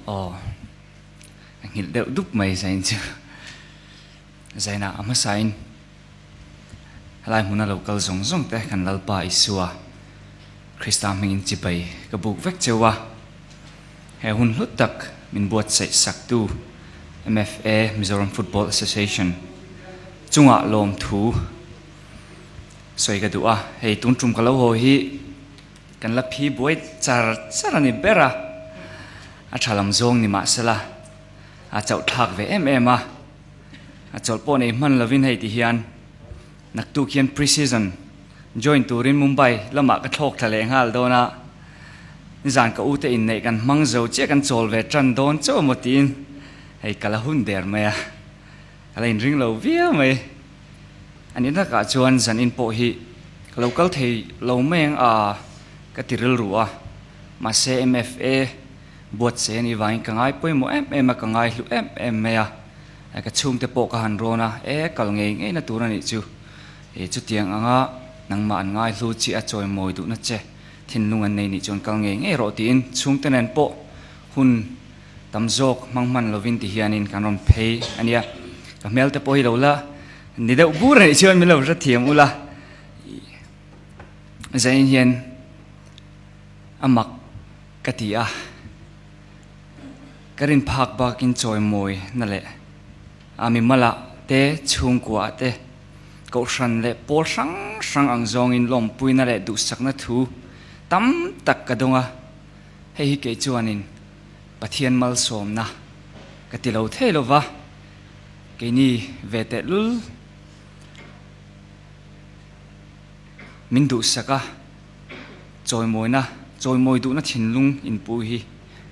Aw, a nghilh deuh dup mai Zain chu. Zainah a hmasain helai hmuna lo kal zawng zawng te kan Lalpa Isua Krista hmingin chibai ka buk vek cheu a. He hun hlut tak min buatsaih saktu MFA, Mizoram Football Association, chungah lawmthu sawi ka duh a. Hei tun tum ka lo haw hi kan la phi buai char char a ni ber a, a tha lam zawng ni mahsela a chauh thlak ve em em a. A chawlh pawh nei hman lovin hei ti hian naktuk hian pre-season join turin Mumbai lamah ka thlawk thla leh nghal dawn a, nizan ka ute inneih kan hmang zo chiah kan chawl ve tan dawn chauh emaw tiin hei ka la hun der mai a, ka la inring lo viau mai. A ni takah chuan zanin pawh hi ka lo kal thei lo mai ang a ka ti rilru a, mahse MFA buatsaih a nih vangin ka ngai pawimawh em em a, ka ngai hlu em em mai a. Ka chhungte pawh ka han rawn a, e kal ngei ngei na tur a nih chu. E chutiang anga nangmah an ngai hlu chi a chawimawi duhna che thinlung an nei nih chuan kal ngei ngei rawh tiin chhungte nen pawh hun tam zawk hmang hman lovin ti hianin kan rawn phei a nia. Ka hmelte pawh hi lo la ni deuh bur a nih chuan min lo hrethiam ula. Zain hian a mak ka ti a. Ka rin phak bakin chawimawi na leh a mimalah te, chhungkuaah te, kohhran leh pawl hrang hrang ang zawngin lawmpuina leh duhsakna thu tam tak ka dawng a, hei hi kei chuanin Pathian malsawmna ka ti lo thei lo va, keini ve tehlul min duhsak a. Chawimawina, chawimawi duhna thinlung inpu hi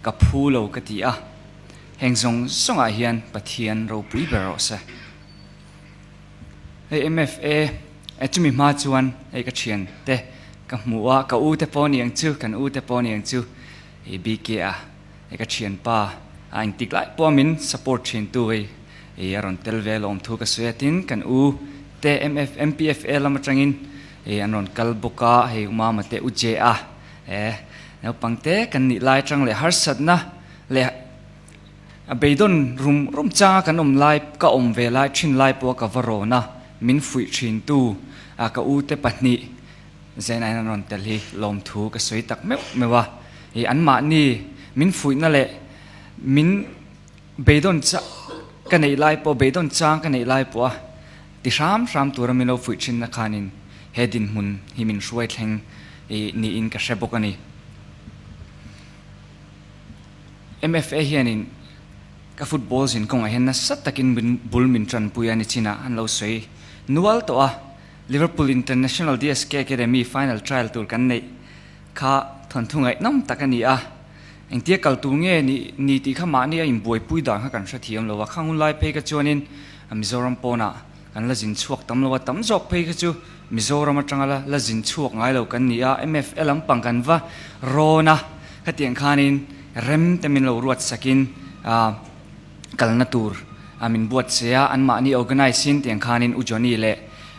ka phu lo ka ti a, heng zawng zawngah hian Pathian ropui ber rawh se. Hei MFA eh chumi hma chuan hei ka thian te ka hmu a, ka u te pawh ni ang chu, kan u te pawh ni ang chu hei BK a hei ka thianpa a engtik lai pawh min support thin tu hei hei a rawn tel ve lawm thu ka sawi a, tin kan u te MF MPFA lam atangin Hei an rawn kal bawk a, hei Umama te U J a e naupang te kan nih lai atang leh harsatna leh a beidawn rum rum changa kan awm lai ka awm ve lai thin lai pawh ka va rawn a, min fuih thin tu a ka u te pahnih Zainah hian an rawn tel hi lawmthu ka sawi tak meuh meuh a, hei anmahni min fuihna leh min beidawn chang ka neih lai pawh beidawn chang ka neih lai pawh a Ti hram hram tura min lo fuih thinna khanin he dinhmun hi min hruai thleng niin ka hre bawk a ni. MFA hianin ka football zin kawngah hian nasa takin min bul min tanpui a ni chinah an lo sawi nual tawh a, Liverpool International DSK Academy final trial tur kan neih kha thawnthu ngaihnawm tak a ni a, engtia kal tur nge ni tih kha mahni a inbuaipui dan kha kan hrethiam lo a, khang hun lai phei kha chuanin Mizoram pawnah kan la zin chhuak tam lo a, tam zawk phei kha chu Mizoram atanga la la zin chhuak ngai lo kan ni a, MFA lampang kan va rawn a, khatiang khanin rem te min lo ruat sakin kalna tur min buat che a, anmahni organise in tiang khanin U Johnny leh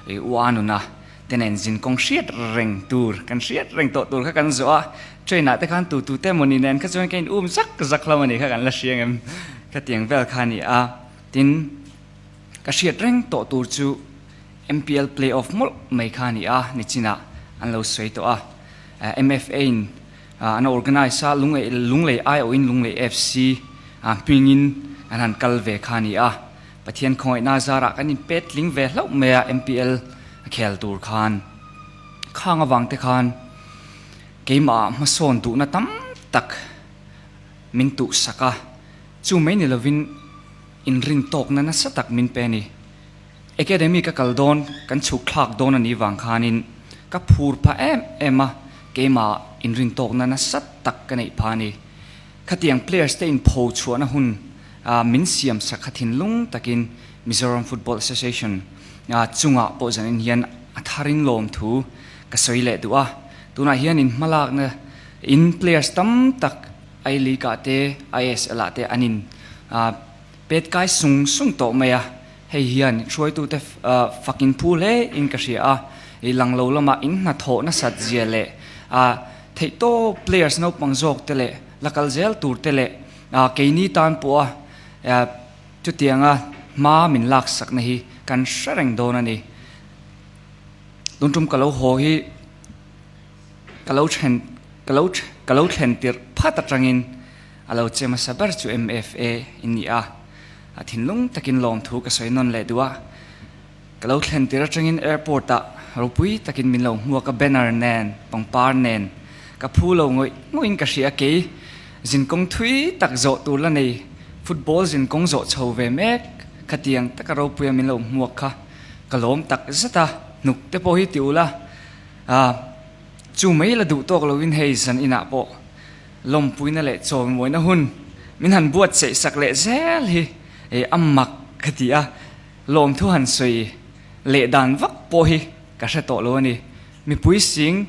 U Anuna te nen zin kawng hriat reng tur, kan hriat reng tawh tur kha kan zawh a, train ah te khan tu tu te mawni nen kha chuan ka in um zak zak hlauh a ni kha kan la hria ngem khatiang vel kha a ni a. Tin, ka hriat reng tawh tur chu MPL play off mawlh mai kha a ni a, nichinah an lo sawi tawh a. MFA in an organise a, Lunglei aiawhin Lunglei FC hmingin an han kal ve kha a ni a. Pathian khawngaihna zarah kan inpet tling ve hlauh mai a MPL a khel tur khan. Khang avang te khan keimah hmasawn duhna tam tak min tuhsak a. Chu mai ni lovin inrin tawkna nasa tak min pe a ni. Academy ka kal dawn, kan chhuk thlak dawn a nih vang khanin ka phur phah em em a, keimah inrin tawkna nasa tak ka neih phah a ni. Khatiang players te inpho chhuahna hun min siam sak kha thinlung takin Mizoram Football Association chungah pawh zanin hian a tharin lawmthu ka sawi leh duh a. Tunah hian in hmalakna in players tam tak I League ah te ISL ah te an in pet kai sung sung tawh mai a, hei hian hruaitute fak in phu hle in ka hria a, i lang lo lamah in hnathawh nasat zia leh theihtawp players naupang zawk te leh la kal zel tur te leh Keini tan pawha chutianga hma min laksakna hi kan hre reng dawn a ni. Tun tum ka lo haw hi ka lo then ka lo ka lo thlen tirh phat atangin a lo che hmasa ber chu MFA in ni a, a thinlung takin lawmthu ka sawi nawn leh duh a. Ka lo thlen tir atangin airport ah ropui takin min lo hmuak a, banner nen, pangpar nen ka phu lo ngawih ngawih in ka hria kei zinkawng thui tak zawh tur la nei football zinkawng zawh chho ve mek khatiang taka ropuia min lo hmuak kha ka lawm tak zet a, hnuk te pawh hi ti ula ah chu mai la duh tawk lo in hei zan inah pawh lawmpuina leh chawimawina hun min han buatsaih sak leh zel hi a mak ka ti a. Lawmthu han sawi leh dan vak pawh hi ka hre tawh lo a ni. Mipui sing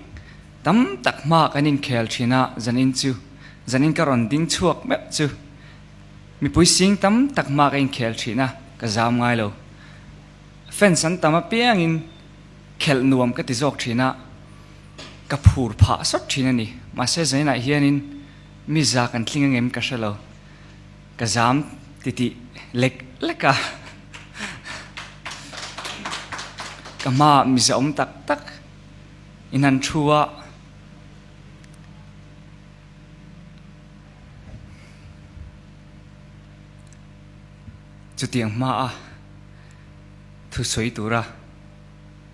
tam tak hma kan inkhel thin a, zanin chu zanin ka rawn ding chhuak meuh chu mipui sing tam tak hma ka inkhel thin a, ka zam ngai lo. Fans an tam apiangin khelh nuam ka ti zawk thin a, ka phur phah sawt thin a ni. Mahse zaninah hianin mi za kan tling angem ka hre lo. Ka zam titih lek lek a, ka hmaah mize awm tak tak in han thu a, chutiang hmaa thusawi tura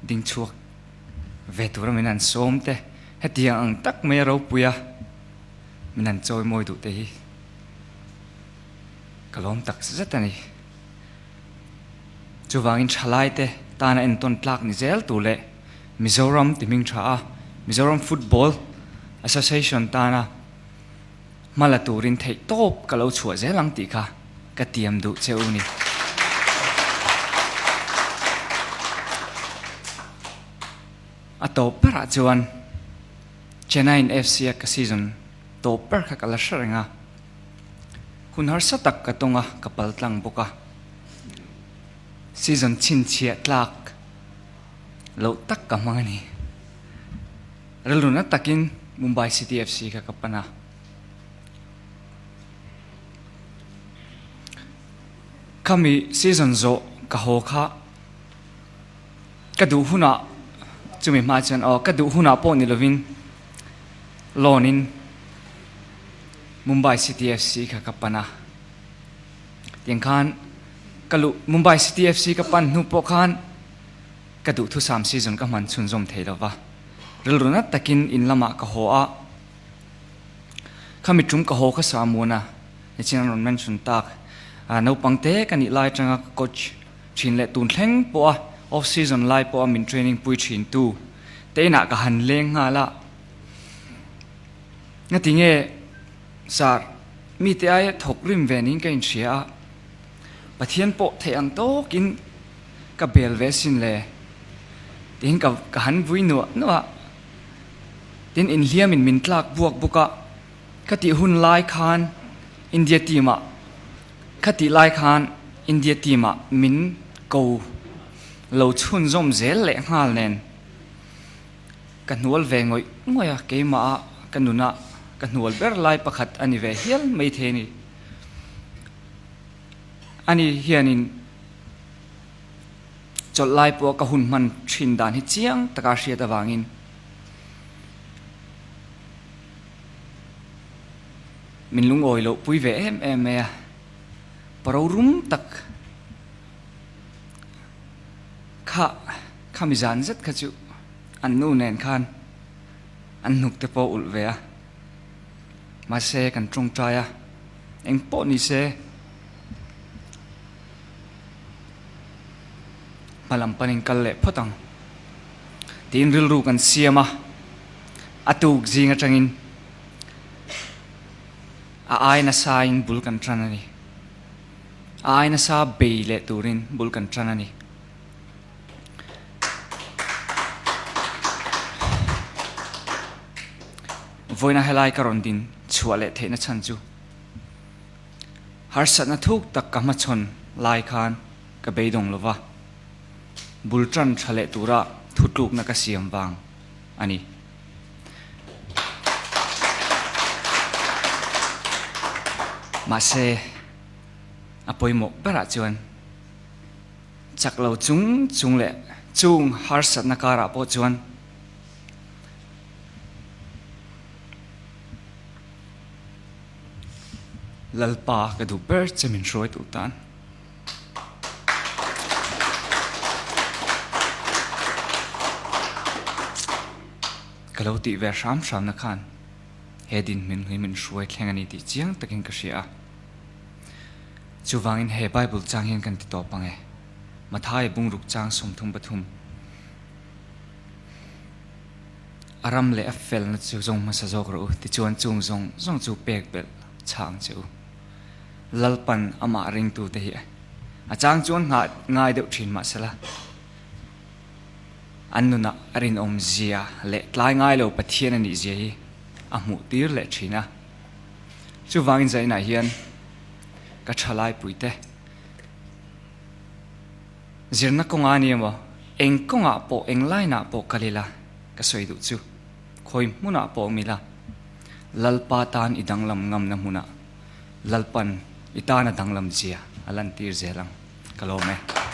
ding chhuak ve tura min han sawm te, hetiang ang tak mai a ropui a min han chawi mawi duh te hi. Ka lawm tak zet a ni. Chuvangin thalaite tana entawn tlak ni zel tur leh Mizoram ti hming tha a, Mizoram Football Association tana hma la turin theih tawp ka lo chhuah zel ang tih kha ka tiam duh che u ni. A tawp berah chuan Chennaiin FC a ka season tawp ber kha ka la hre reng a, hun harsa tak ka tawng a, ka pal tlang bawk a, season chhinchhiah tlak loh tak ka hmang a ni. Rilru na takin Mumbai City FC kha ka pan a. Khami season zawh ka haw kha ka duh hunah chumi hma chuan aw ka duh hunah pawh ni lovin loan in Mumbai City FC kha ka pan a, tiang khan ka luh Mumbai City FC ka pan hnu pawh khan ka duhthusam season ka hman chhunzawm thei lova, rilru nat takin in lamah ka haw a, khami tum ka haw kha Samuan a nichin an rawn mention tak naupang te ka nih lai atanga ka coach thin leh tun thleng pawh a off season lai pawh a min training pui thin tu te inah ka han leng nghal a. Ngati nge sir mite aia thawk rim ve niin ka inhria a, Pathian pawh theih ang tawkin ka bel ve sin le tiin ka ka han vui nuah nuah a, tin inhliamin min tlak buak bawk a, ka tih hun lai khan India team ah ka tih lai khan India team ah min ko lo chhunzawm zel leh nghal nen. Ka hnual ve ngawih ngawih a, keimah a ka nunah ka hnual ber lai pakhat a ni ve hial mai thei a ni. Ani hianin chawlh lai pawh ka hun hman thin dan hi chiang taka hriat avangin min lungawi loh pui ve em em mai a, paro rum tak kha Khami zan zet kha chu an nu nen khan an hnuk te pawh ulh ve a, mahse kan tawngtai a, eng pawh ni se hma lam panin kal leh phawt ang tiin rilru kan siam a, a tuk zing atangin a ai nasa in bul kan tan a ni, a ai nasa bei leh turin bul kan tan a ni. Vawiina helai ka rawn din chhuah leh theihna chhan chu harsatna thuk tak ka hmachhawn lai khan ka beidawng lo va, bul tan tha leh tura thutlukna ka siam vang a ni. Mahse, a pawimawh berah chuan chak lo chung chung leh chung harsatna karah pawh chuan Lalpa ka duh ber che min hruai duh tan. Ka lo tih ve hram hramna khan he dinhmun hi min hruai thleng a ni tih chiang takin ka hria a. Chuvangin he Bible chang hian kan ti tawp ang e. Matthai bungruk chang 33. A ram leh a felna chu zawng hmasa zawk rawh u, tichuan chung zawng zawng chu pek belh chhah ang che u. Lalpan amah ringtute hi a chang chuan nghah ngai deuh thin mahsela, an nunah a rinawm zia leh tlai ngai lo Pathian a nih zia hi a hmuh tir leh thin a. Chuvangin zainah hian ka thalai puite zirna kawnga a ni emaw, eng kawngah pawh, eng line-ah pawh kal ila ka sawi duh chu khawi hmunah pawh awm ila, Lalpa tan i danglam ngamna hmunah Lalpan i tana danglam zia a lantir zel ang. Ka lawm e.